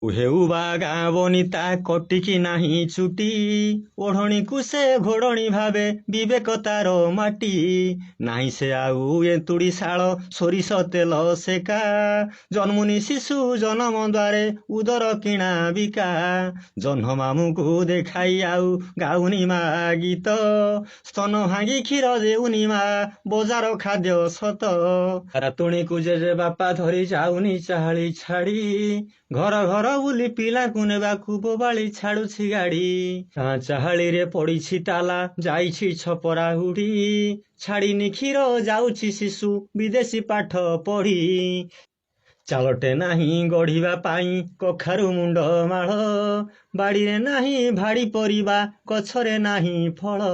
ହେଉ ବା ଗାଁ ବନିତା କଟିକି ନାହିଁ ଚୁଟି, ଓଢ଼ଣୀକୁ ସେ ଘୋଡ଼ଣୀ ଭାବେ, ବିବେକ ତାର ମାଟି। ନାହିଁ ସେ ଆଉ ଏନ୍ତୁଡ଼ି ଶାଳ, ସୋରିଷ ତେଲ ସେକା, ଜନ୍ମୁନି ଶିଶୁ ଜନମ ଦ୍ୱାରେ ଉଦର କିଣା ବିକା। ଜହ୍ନ ମାମୁଁକୁ ଦେଖାଇ ଆଉ ଗାଉନି ମା ଗୀତ, ସ୍ତନ ଭାଙ୍ଗି କ୍ଷୀର ଦେଉନି ମା, ବଜାର ଖାଦ୍ୟ ସତ। ରାତୁଣୀକୁ ଜେଜେ ବାପା ଧରି ଯାଉନି ଚାହାଳି ଛାଡ଼ି, ଘର ଘର ବୁଲି ପିଲାକୁ ନେବାକୁ ବୋବାଳି ଛାଡୁଛି ଗାଡ଼ି। ଚାହାଳିରେ ପଡ଼ିଛି ତାଲା, ଯାଇଛି ଛପରା ଉଡ଼ି, ଛାଡ଼ିନି କ୍ଷୀର ଯାଉଛି ଶିଶୁ ବିଦେଶୀ ପାଠ ପଢ଼ି। ଚାଳଟେ ନାହିଁ ଗଢ଼ିବା ପାଇଁ କଖାରୁ ମୁଣ୍ଡ ମାଳ, ବାଡ଼ିରେ ନାହିଁ ଭାଡ଼ି ପରିବା, ଗଛରେ ନାହିଁ ଫଳ।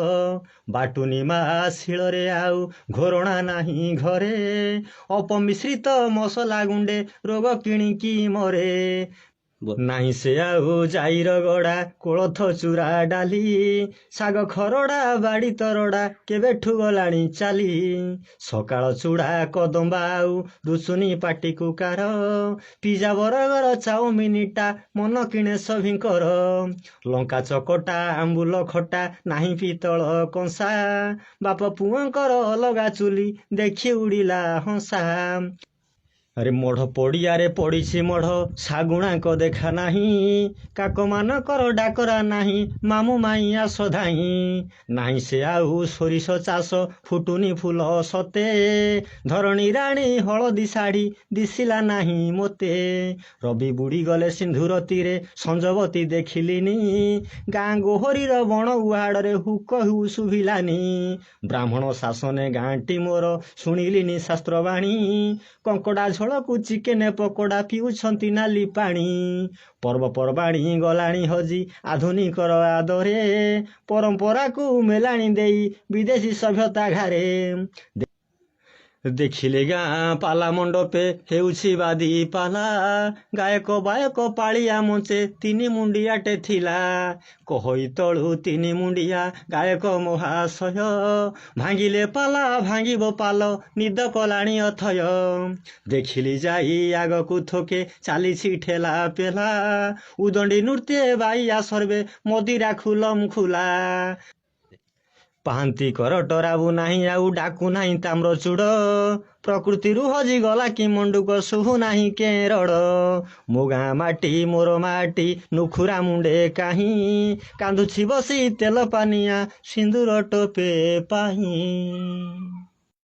ବାଟୁନି ମା ଶିଳରେ ଆଉ ଘୋରଣା ନାହିଁ ଘରେ, ଅପମିଶ୍ରିତ ମସଲା ଗୁଣ୍ଡେ ରୋଗ କିଣିକି ମରେ। ନାହିଁ ସେ ଆଉ ଜାଇର ଗଡ଼ା, କୋଳଥ ଚୁରା ଡାଲି, ଶାଗ ଖରଡ଼ା ବାଡ଼ି ତରଡ଼ା କେବେଠୁ ଗଲାଣି ଚାଲି। ସକାଳ ଚୁଡ଼ା କଦମ୍ବା ଆଉ ରୁଚୁନି ପାଟିକୁ କାର, ପିଜା ବରଗର ଚାଉମିନଟା ମନ କିଣେ ସଭିଙ୍କର। ଲଙ୍କା ଚକଟା ଆମ୍ବୁଲ ଖଟା ନାହିଁ ପିତ୍ତଳ କଂସା, ବାପ ପୁଅଙ୍କର ଅଲଗା ଚୁଲି ଦେଖି ଉଡ଼ିଲା ହଂସା। ଆରେ ମଢ଼ ପଡ଼ିଆରେ ପଡ଼ିଛି ମଢ଼, ଶାଗୁଣାଙ୍କ ଦେଖା ନାହିଁ, କାକମାନଙ୍କର ଡାକରା ନାହିଁ, ମାମୁଁ ମାଇଁ ଆସ ଧାଇଁ। ନାହିଁ ସେ ଆଉ ସୋରିଷ ଚାଷ, ଫୁଟୁନି ଫୁଲ ସତେ, ଧରଣୀ ରାଣୀ ହଳଦୀ ଶାଢ଼ୀ ଦିଶିଲା ନାହିଁ ମୋତେ। ରବି ବୁଡ଼ିଗଲେ ସିନ୍ଧୁର ତୀରେ, ସଞ୍ଜବତୀ ଦେଖିଲିନି, ଗାଁ ଗୋହରୀର ବଣ ଉହାଡ଼ରେ ହୁକ ହୁ ଶୁଭିଲାନି। ବ୍ରାହ୍ମଣ ଶାସନେ ଗାଁଟି ମୋର, ଶୁଣିଲିନି ଶାସ୍ତ୍ରବାଣୀ, କଙ୍କଡ଼ା ଝୋଳକୁ ଚିକେନ ପକୋଡ଼ା ପିଉଛନ୍ତି ନାଲି ପାଣି। ପର୍ବପର୍ବାଣୀ ଗଲାଣି ହଜି ଆଧୁନିକର ଆଦରେ, ପରମ୍ପରାକୁ ମେଲାଣି ଦେଇ ବିଦେଶୀ ସଭ୍ୟତା ଘାରେ। ଦେଖିଲେ ଗାଁ ପାଲା ମଣ୍ଡପେ ହେଉଛି ବାଦି ପାଲା, ଗାୟକ ବାୟକ ପାଳିଆ ମଞ୍ଚେ ତିନି ମୁଣ୍ଡିଆଟେ ଥିଲା। କହଇ ତଳୁ ତିନି ମୁଣ୍ଡିଆ ଗାୟକ ମହାଶୟ, ଭାଙ୍ଗିଲେ ପାଲା ଭାଙ୍ଗିବ ପାଲ, ନିଦ କଲାଣି ଅଥୟ। ଦେଖିଲି ଯାଇ ଆଗକୁ ଥୋକେ ଚାଲିଛି ଠେଲା ପେଲା, ଉଦଣ୍ଡି ନୃତ୍ୟେ ବାଇଆ ସର୍ବେ ମଦିରା ଖୁଲମ ଖୁଲା। ପାହାନ୍ତି କର ଟରାବୁ ନାହିଁ ଆଉ ଡାକୁ ନାହିଁ ତାମ୍ରଚୂଡ଼, ପ୍ରକୃତିରୁ ହଜିଗଲା କି ମଣ୍ଡୁକ ଶୁଭୁ ନାହିଁ କେରଡ଼। ମୋ ଗାଁ ମାଟି ମୋର ମାଟି ନୁଖୁରା ମୁଣ୍ଡେ କାହିଁ, କାନ୍ଦୁଛି ବସି ତେଲ ପାନିଆ ସିନ୍ଦୁର ଟୋପେ ପାଇଁ।